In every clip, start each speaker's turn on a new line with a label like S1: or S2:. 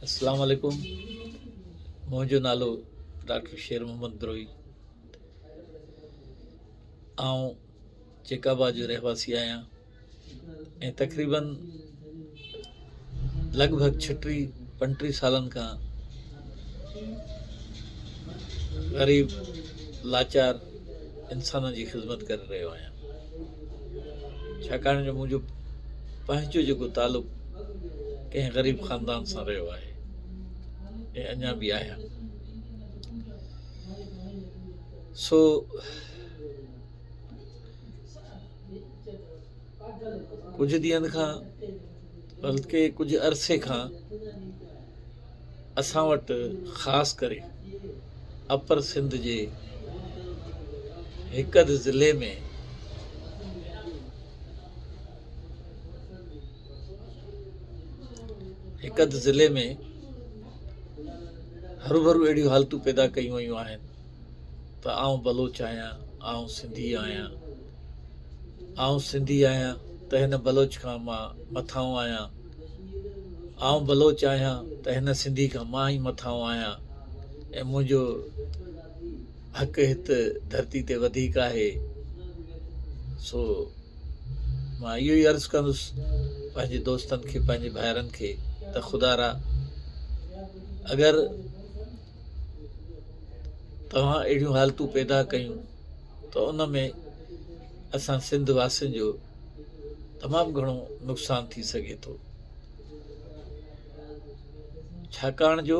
S1: اسلام عليڪم منهنجو نالو ڊاڪٽر شير محمد بروهي آئون جيڪب آباد جو رهواسي آهيان ۽ تقريبن لڳ ڀڳ ڇٽيهه پنٽيهه سالن کان غريب لاچار انسانن جي خدمت ڪري رهيو آهيان ڇاڪاڻ جو منهنجو پنهنجو جيڪو تعلق ڪنهن غريب خاندان سان رهيو آهي ۽ اڃا به آهيان سو ڪجهه ڏينهن کان بلڪه ڪجهه عرصي کان اسان وٽ خاص ڪري اپر سنڌ جي هڪ اڌ ضلعي ۾ هڪ اڌ ضلعي ۾ هروڀرو اهڙيون حالتون پيدا ڪيون ويون آهن ته آئون بلوچ آهيان، آئون سنڌي آهيان، آئون سنڌي آهيان ته هن بلوچ کان مان مٿانهون آهيان، آئون بلوچ آهيان ته هن سنڌي کان مان ئي مٿانهون آهيان ۽ منهنجو حق هت ڌرتي تي وڌيڪ آهي. سو مان اهو ئي عرض ڪندس پنهنجي دوستن کي پنهنجي ڀائرن کي ته خدارا اگر توهان اهڙيون حالتون پيدا ڪيون ته ان ۾ اسان سنڌ واسين جو تمام گهڻو نقصان ٿي سگهي ٿو ڇاڪاڻ جو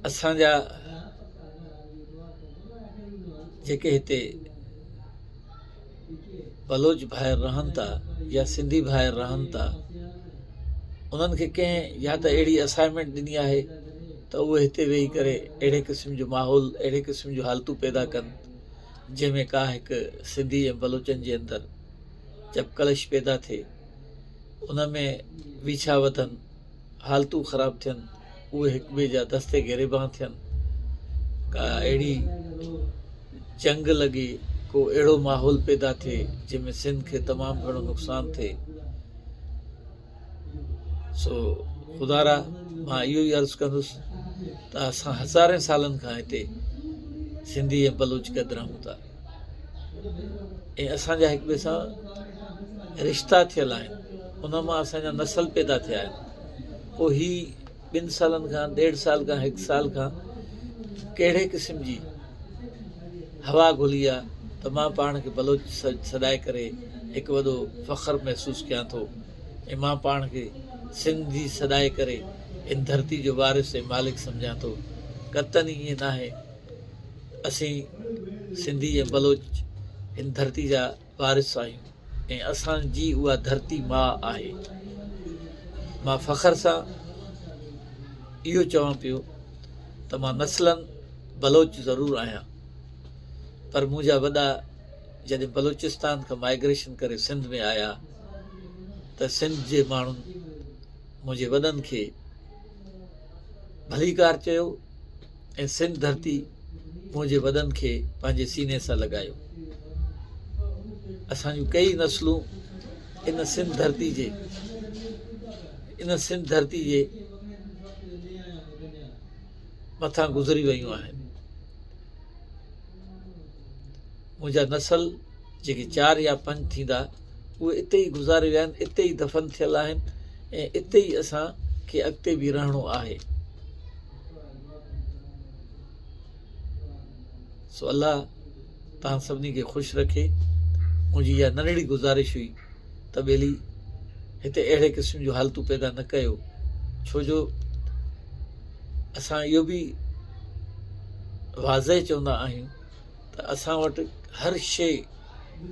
S1: اسان جا جيڪي هتي بلوچ ڀائر رهن ٿا يا سنڌي ڀائر رهن ٿا انهن کي ڪنهن يا ته اهڙي اسائنمينٽ ڏني آهي ته اهي هتي ويهي ڪري اهڙي قسم جو ماحول اهڙي قسم جون حالتون پيدا ڪن جنهن ۾ ڪا هڪ سنڌي ۽ بلوچن جي اندر چپڪلش پيدا ٿئي ان ۾ ويڇا وڌن حالتون خراب ٿين اهي هڪ ٻئي جا دست گريبان ٿين، ڪا اهڙي جنگ لڳي، ڪو اهڙو ماحول پيدا ٿئي جنهن ۾ سنڌ کي تمام گهڻو نقصان ٿئي. سو خدارا مان اهو ئي عرض ڪندس ته اسان هزارين سالن کان هتي سنڌي ۽ بلوچ گڏ رهون ٿا ۽ اسان جا هڪ ٻئي سان رشتا ٿيل آهن ان مان اسان جا نسل پيدا ٿيا آهن پوء هي ٻن سالن کان ڏيڍ سال کان هڪ سال کان ڪهڙي قسم جي هوا گهلي آ ته مان پاڻ کي بلوچ سڏائي ڪري هڪ وڏو فخر محسوس ڪيان ٿو ۽ مان پاڻ کي سنڌي سڏائي ڪري ان ڌرتي جو وارث ۽ مالڪ سمجهان ٿو. قطعن ائين ناهي. اسين سنڌي ۽ بلوچ هن ڌرتي جا وارث آهيون ۽ اسان جي اها ڌرتي ماء آهي. مان فخر سان اهو چوان پيو ته مان نسلن بلوچ ضرور آهيان پر منهنجا وڏا جڏهن بلوچستان کان مائگريشن ڪري سنڌ ۾ آيا ته سنڌ جي ماڻهن منهنجي وڏن کي ڀليڪار چيو ۽ سنڌ ڌرتي منهنجي وڏن کي پنهنجي سيني سان لڳايو. اسان جون ڪيئي نسلون ان سنڌ ڌرتي جي ان سنڌ ڌرتي جي مٿان گذري ويون آهن. منهنجا نسل جيڪي چار يا پنج ٿيندا اهي اتي ئي گذاري ويا آهن، اتي ئي دفن ٿيل آهن ۽ اتي ئي اسان کي اڳتي به رهڻو آهي. سو الله توهان سڀني کي خوش رکي. منهنجي اها ننڍڙي گذارش هئي ته ٻيلي هتي اهڙي قسم جون حالتون پيدا نه ڪيو ڇو جو اسان اهو به واضح چوندا آهيون ته اسان وٽ هر شيء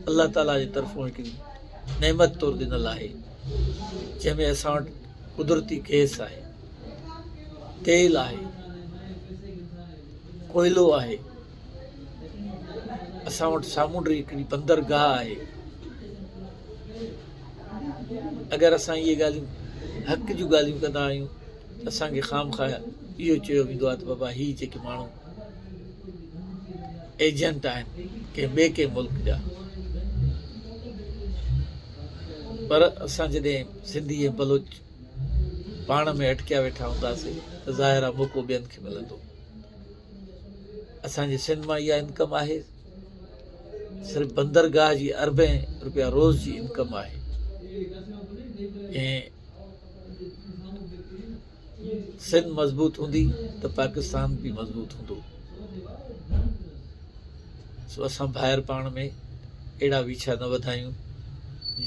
S1: الله تعاليٰ جي طرفون هڪڙي نعمت طور ڏنل آهي جنهن ۾ اسان وٽ قدرتي گئس آهي تيل آهي ڪوئلو آهي اسان وٽ سامونڊي هڪڙي بندرگاهه آهي اگر اسان اهي ڳالهيون حق جون ڳالهيون ڪندا آهيون ته اسان کي خام خواهه اهو چيو ويندو آهي ته بابا هي جيڪي ماڻهو ايجنٽ آهن ڪنهن ٻئي ڪنهن ملڪ جا. پر اسان جڏهن سنڌي ۽ بلوچ پاڻ ۾ اٽڪيا ويٺا هونداسين ته ظاهر آهي موقعو ٻين کي ملندو. اسان جي سنڌ مان اها انڪم آهي صرف بندرگاهه جي اربين روپيا روز جي انڪم آهي ۽ سنڌ مضبوط هوندي ته پاڪستان به مضبوط هوندو. سو اسان ڀائر پاڻ ۾ اهڙا ويڇا نه وڌايون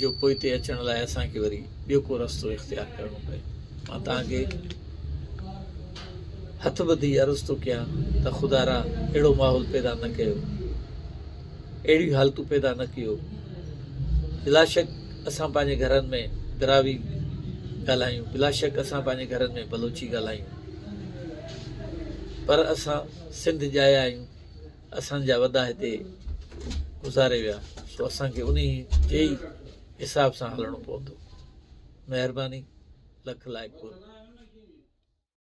S1: جو پوئتي اچڻ لاء اسان کي وري ٻيو ڪو رستو اختيار ڪرڻو پئي. مان توهان کي هٿ ٻڌي عرض ٿو ڪيان ته خدارا اهڙو ماحول پيدا نه ڪيو، اهڙيون حالتون پيدا نه ڪيو. بلاشڪ اسان پنهنجي گهرن ۾ براهوي ڳالهايون، بلاشڪ اسان پنهنجي گهرن ۾ بلوچي ڳالهايون، پر اسان سنڌ ڄايا آهيون. اسان جا وڏا هتي گذاري ويا سو اسان کي انهي جي ئي حساب سان هلڻو پوندو. مهرباني لک لائق قرب.